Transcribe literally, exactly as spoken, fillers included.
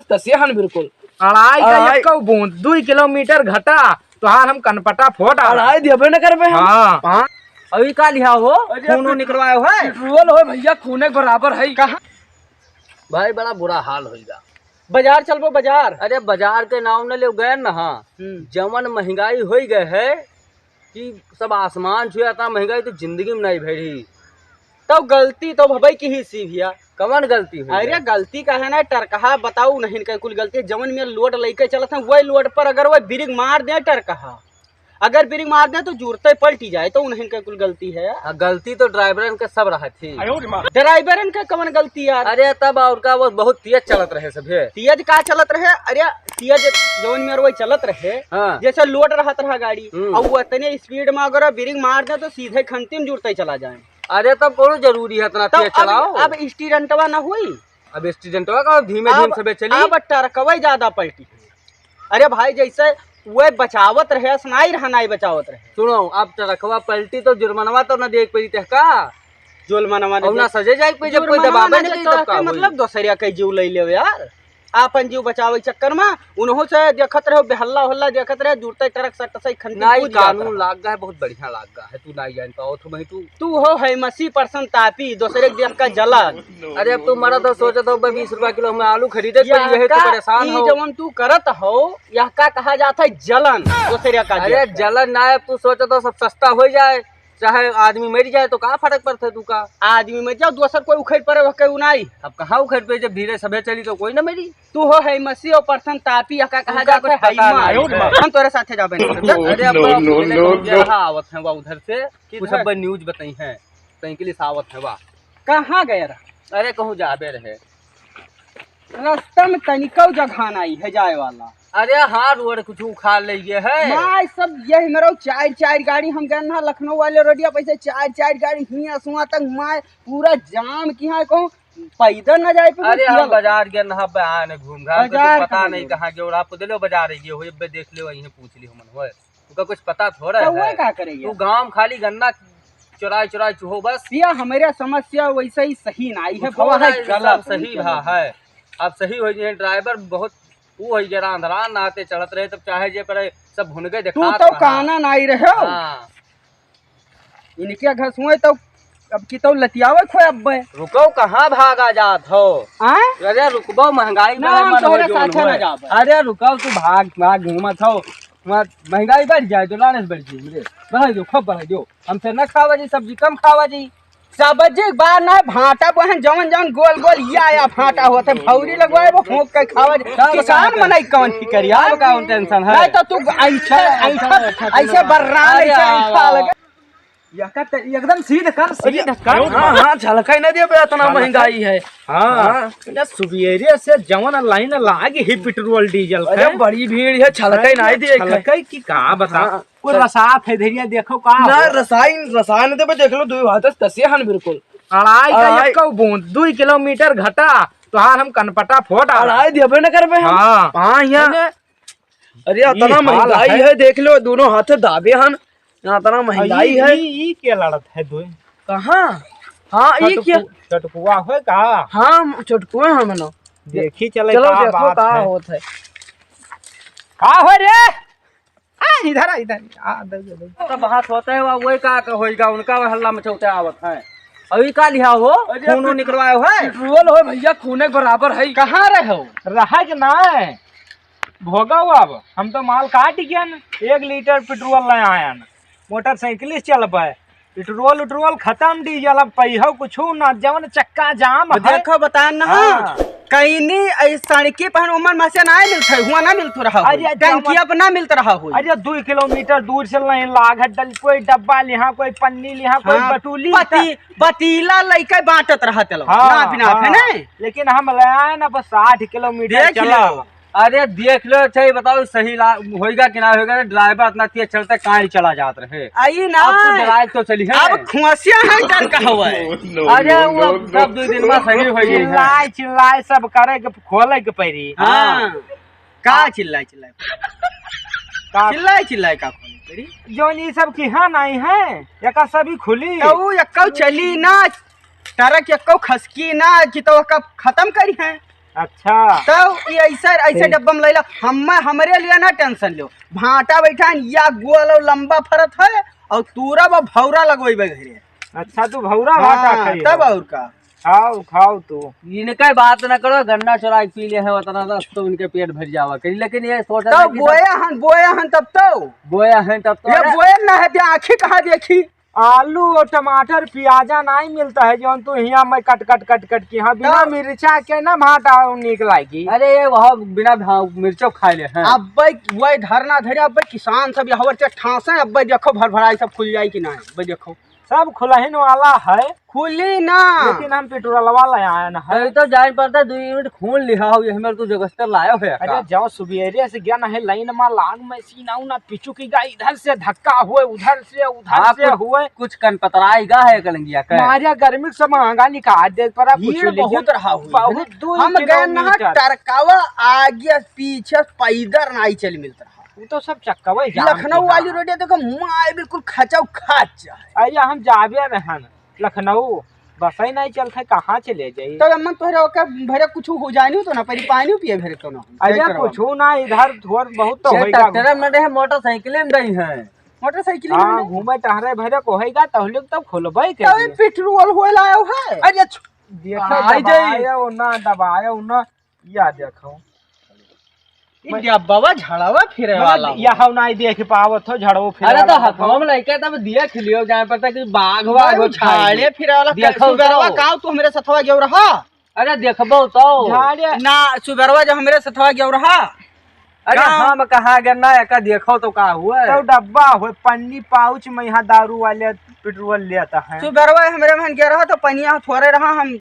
तसे हन बिल्कुल। अढ़ाई का अढ़ाई। एक्को बूंद, दुई किलोमीटर घटा, तोहार हम कनपटा फोड़ आ। अढ़ाई देबे न करबे हम। हाँ। हाँ। अभी का लिहा हो? अरे खून तो निकलवाए हो है? पेट्रोल हो भैया, खूने के बराबर है। कहाँ? भाई, बड़ा बुरा हाल होइगा। बाजार चलबो, बाजार। अरे, बाजार के नाम न ले गए न, हाँ। हम्म। जवन महंगाई होई गए है, कि सब आसमान छुए, इतना महंगाई तो जिंदगी में नहीं भरी। तब गलती तो भबई की ही सी भैया। कवन गलती हुई अरे है? गलती का है ना, टरकहा बताऊ नहीं, इनका कुल गलती है। जवन में लोड लेके चलत हैं, वही लोड पर अगर वह ब्रेक मार दे टरकहा, अगर ब्रेक मार दे तो जुरते पलटी जाए, तो उन्हीं का कुल गलती है। हाँ, गलती तो ड्राइवरन के सब रहा थी। ड्राइवरन का कवन गलती यार? अरे तब और का, वो बहुत तेज चलत रहे सभे। तेज का चलत रहे? अरे तेज जवन में वही चलत रहे, हाँ। जैसे लोड रहत रहा गाड़ी, हम्म। और वो इतने स्पीड में अगर ब्रेक मार दे तो सीधे खंती में जुरते चला जाए। अरे तब कौन जरूरी है इतना तब तेज अब, चलाओ? अब स्टूडेंटवा ना हुई। अब स्टूडेंटवा का धीमे धीमे अब, सबे चली। अब ट्रकवा ज्यादा पलटी। अरे भाई, जैसे वह बचावत रहे, असनाई रहा, नाई बचावत रहे। सुनो, अब ट्रकवा पलटी तो जुर्मानवा तो ना देख पड़ी तहका। जुर्मानवा और ना ना सजे जाए पे जब कोई जुर्मानवा दबावे ना नहीं देता, तब का होई? मतलब दोसरिया के जीव ले लेवे यार, आपन जीव बचावे के चक्कर में। उनहु से देखत रहो, बेहल्ला होल्ला देखत रहे, जुरते ट्रक सट से खंती नाई कूद जात कानून रहा। लाग गा है, बहुत बढ़िया लाग गा है, तू नाई जान पाओ तो वही तू। तू हो है मसी परसन तापी, दोसरे के देख का जलन। अरे अब तू मरद हो, सोचत हो, बीस रुपया किलो हम आलू खरीदे, या तो यही तो का परेशान ई हो। जवन तू करत हो, यह का कहा जात है? जलन। दोसरे का अरे देख का। जलन ना है, अब तू सोचत हो सब सस्ता हो जाए, चाहे आदमी मर जाए तो का फर्क पड़ता है तू का? आदमी मर जाओ, दोसर कोई उखड़ पड़े, वह केहू नाई। अब कहाँ उखड़ पे, जब धीरे सभे चली तो कोई ना मरी। तू हो है मसी और परसन तापी, यह का कहा तू का जात कुछ है? पता हाइमा। नहीं है। हम तोरे साथे जाबे नहीं करब। अरे अब नो, नो, नो, नो। आवत है वह उधर से, किधर? कुछ अब न्यूज बताई है, साइकिल से आवत है वह। कहाँ गए रहा? अरे कहूँ जाबे रहे। रास्ता में तनिको जगह नाई है जाए वाला। अरे हाँ, रोड कुछ उखाड़ ले ये है। माय सब यही मेरा चार चार गाड़ी हम गए ना लखनऊ वाले रोडिया पे से चार चार गाड़ी हियाँ सुआ तक माय पूरा जाम किहाँ कहूँ पैदल न जाए पे अरे हम बाजार गए ना बयान घूम घाम के बाजार तो पता कहाँ नहीं गए? कहाँ गए और आपको दिलो बाजार है ये हो ये देख लो यहीं पूछ ली हमन होए। तुका कुछ पता थोड़ा तो है। वो का करेगी? तू गांव खाली गन्ना चुराए चुराए चुहो बस। या हमारा समस्या वैसे ही सही ना आई है, कुछ बवा है नहीं, गलत सब सही भा है। अब सही हो जाए, ड्राइवर बहुत वो हो गया, रांध रान नाते चढ़त रहे, तब चाहे जे पर सब भुन गए तू देखा तो रहा। काना नहीं रहे हो। हाँ। इनके घसुए तो अब की तो लतियावे खोए अब्बे। रुको, कहाँ भागा जात हो? आय? अरे रुकबो, महंगाई ना, बढ़े, हम मन तोहरे हो जो साथे मन ना होए। जाबे। अरे रुको, तू भाग, भाग घूमत हो। वहाँ महंगाई बढ़ जाए तो लाने से बढ़ जाए रे। बढ़ाई दो, खूब बढ़ाई दो। हमसे न खावा जी, सब्जी कम खावा जी। सब्जी के बाद ना भाटा बहन जवन जवन गोल गोल या या भाटा होत है, भौरी लगवाए वो होक के खावा जी। सब किसान खावा। मनई कौन फिकर यार? सब का टेंशन है? नहीं तो तू ऐसे, चल, ऐसे, चल, चल, ऐसे चल। बर्रान, अरे ऐसे आवा, ऐसा आवा। लगे। यका त-, एकदम सीध कर, सीध कर। हाँ, हाँ, झलकाई ना देबे, इतना महंगाई है। हाँ। हाँ। इतना सुबेरे से जवन लाइन लागी ही पेट्रोल डीजल अरे, के। बड़ी भीड़ है, झलकाई ना दे। झलकाई की का बता? हाँ। कोई रसात है, धैर्य देखो का ना, हो? रसाइन, रसाइन देबे, देख लो, दो हाथ से तसे हन बिल्कुल। अढ़ाई का अढ़ाई। एक्को बूंद, दुई किलोमीटर घटा, तोहार हम कनपटा फोड़ आ। अढ़ाई देबे न करबे हम। हाँ। हाँ, यहाँ। अरे, अरे, ये इतना हाल महंगाई है। है, देख लो, दोनों हाथ दाबे हन। यहाँ इतना महंगाई ई, है। ई, ई के लड़त है दोय? कहाँ? हाँ, ई चटकु-, क्या? चटकुआ है का? हाँ, चटकुआ है मनो। देखी चले चलो का देखो बात का है। होत है। का हो रे? आ, इधर आ, इधर आ, दे, दे, दे। तो बात होता है, वह, वही का, का होइगा, उनका हल्ला मचौते आवत है। अभी का लिहा हो? अरे खूनो तो निकलवाए हो है? पेट्रोल हो भैया, खूने के बराबर है। कहाँ रहे हो? रहा के ना है? भोगा हुआ अब, हम तो माल काट गया न, एक लीटर पेट्रोल ले आया न, मोटरसाइकिल से चल पाए, पेट्रोल उट्रोल खत्म, डीजल अब पहियो कुछ ना, जवन चक्का जाम तो है। देखो, बता न, हाँ। कहीं नहीं, ऐ सड़की पर उमर में से ना मिलत है, हुआ ना मिलत रहा हो, अरे, टंकी जवन अब ना मिलत रहा हो। अरे, दो किलोमीटर दूर से लाइन लागत, डल-, कोई डब्बा लिहा, कोई पन्नी लिहा, कोई हाँ, बटुली। पति-, पतीला लइके बांटत रहत लो, हाँ, नाप नाप, है हाँ। ने? लेकिन हम ले आए ना, बस साठ किलोमीटर देख चला। लो। अरे देख लो, अच्छा ये बताओ, सही ला-, होइगा कि ना होइगा? ड्राइवर इतना तेज चलता है, कहाँ चला जात रहे? आई ना। अब तो ड्राइव तो चली है। अब खुआसिया है डर का हवा है। No, no, अरे no, वो no, no। सब दो दिन में सही हो गई है। चिल्लाए, चिल्लाए सब करे के, खोले के पड़ी। हाँ। हाँ। का चिल्लाए, चिल्लाए? का? चिल्लाए, चिल्लाए का खोले पड़ी? जौन ई सब किहाँ नाई है, एका सभी खुली। तो ऊ एक्कौ चली ना, ट्रक एक्कौ खसकी ना, कि तो ओका खतम करी है। अच्छा। तब ई ऐसे, ऐसे डब्बा में लैला, हम, हमरे लिए ना टेंशन लो। भाटा बैठा है, या गोल और लंबा फरत है, और तूरा बा भौरा लगवैबे घरे। अच्छा, तू भौरा भाटा हाँ, खाई तब हो। और का। खाओ, खाओ तू। इनके बात न करो, गन्ना चुरा के पी ले है, उतना रस तो उनके पेट भर जावा करी, लेकिन ये सोचा तब था कि सब बोया हन, बोया हन तब तो। बोया है तब तो। ये अरे बोया ना है, ते आँखी कहाँ देखी? आलू और टमाटर, प्याजा नहीं मिलता है, जौन तू हियाँ में कट, कट, कट, कट के, हाँ, बिना तब मिर्चा के ना भाटा नीक लागी। अरे, ये वह बिना भा-, मिर्चो खा ले हैं। अब भाई, वही धरना धरे, अब भाई किसान सब यहाँ से ठाँसे, अब भाई देखो भरभराई सब खुल जाई कि नहीं, अब भाई देखो। सब खुलहिन वाला है। खुली ना। लेकिन हम पेट्रोलवा ले आए ना है। तो, तो जान पड़ता, दो यूनिट खून लिहा हो, ये हमारे तू जगस्तर लायो है अरे, का? जाओ सुबेरे से गया ना है, लाइन में लाग में सीना उना पिचुकी गा, इधर से धक्का हुए, उधर से, उधर हाँ, से कुछ, हुए। कुछ कनपतराई गा है कलंगिया का। मारिया गर्मी से महंगा निकाल दे, पर अब कुछ भीड़ लेकिन बहुत रहा हुई है बहुत ना। दूर हम गए ना किलोमीटर। टरकावा आगे पीछे पैदल नाई चल मिलता रहा। वो तो सब चक्कवे जाम लखनऊ के वाली ना। रोड है, देखो माय बिल्कुल खचाऊ खच है। अरे हम जाबे रहन लखनऊ, बस ही नहीं चलते, कहाँ चले जाई? तो अम्मा तोहरे ओके भरे कुछ हो जाए नहीं तो ना, परी पानी पिए भरे तो ना। अरे कुछ ना, इधर थोड़ बहुत तो ये होएगा। ट्रैक्टर में रहे, मोटरसाइकिल में गई है। मोटरसाइकिल हाँ, में घूमे टहरे भरे को होएगा, तहले तब खोलबे के तब लिए। पेट्रोल होए लायो है। अरे छु-, देखो, आई जाई। दबाया ना, दबाया ना, या देखो। ई डब्बा झड़वा फिरे मतलब, वाला हो। यह हम नहीं देख पावत हो, झड़वो फिरे अरे, तो वाला हो। हथवा में लइके तब देख लियो, जाए पड़ता कि बाघ, बाघ भाई, उठा झाड़े फिरे वाला देखो सुबेरवा तो। का तू हमरे सथवा गयो रहा? अरे, देखबो तो। झाड़े ना, सुबेरवा जो हमरे सथवा गयो रहा। अरे, का? हम कहाँ गए ना, एका देखो तो का हुआ? तो डब्बा हो, पन्नी पाउच में यहाँ दारू वाले पेट्रोल लेता है। सुबेरवा हमरे मन गया रहा, तो पनिया थोड़े रहा, हम